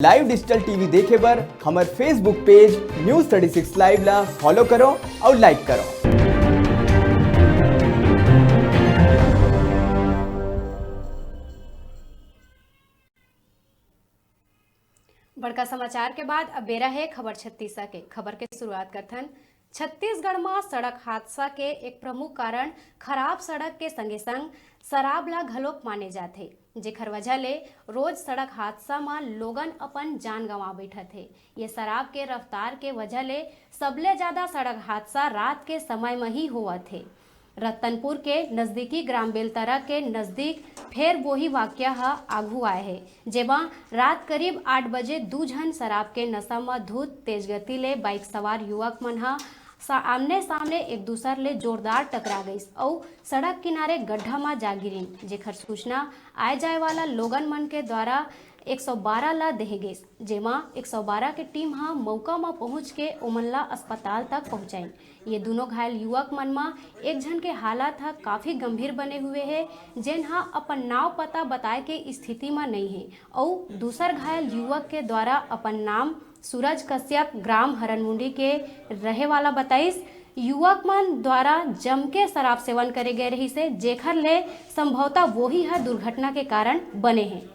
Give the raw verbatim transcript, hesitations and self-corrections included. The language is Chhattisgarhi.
Live digital T V देखे बर हमर Facebook page News thirty six Live ला follow करो और like करो। बड़का समाचार के बाद अब बेरा हे खबर छत्तीसा के। खबर के शुरुआत करथन। छत्तीसगढ़ म सड़क हादसा के एक प्रमुख कारण खराब सड़क के संगे संग शराब ला घलोक माने जाथे, जेखर वजह ले रोज सड़क हादसा म लोगन अपन जान गंवा बैठत हे। ये शराब के रफ्तार के वजह ले सबले ज्यादा सड़क हादसा रात के समय म ही होवत हे। रतनपुर के नजदीकी ग्राम बेलतरा के नजदीक फेर वही वाकया ह आघू आए हे, जेमा रात करीब आठ बजे दू झन शराब के नशा म धुत तेज गति ले बाइक सवार युवक मन ह सा-, आमने सामने एक दूसर ले जोरदार टकरा गइस अउ सड़क किनारे गड्ढा म जा गिरिन, जेखर सूचना आए जाए वाला लोगन मन के द्वारा एक सौ बारह ला देहे गइस, जेमा एक सौ बारह के टीम ह मौका म पहुंच के ओमन ला अस्पताल तक पहुंचाइन। ये दोनों घायल युवक मन म एक झन के हालत ह काफी गंभीर बने हुए हे, जेन ह अपन नाव पता बताए के स्थिति म नइ हे, अउ दूसर घायल युवक के द्वारा अपन नाम सूरज कश्यप, ग्राम हरनमुंडी के रहे वाला बताइस। युवक मन द्वारा जम के शराब सेवन करे गए रहिस हे, जेखर ले संभवतः वही ह दुर्घटना के कारण बने हे।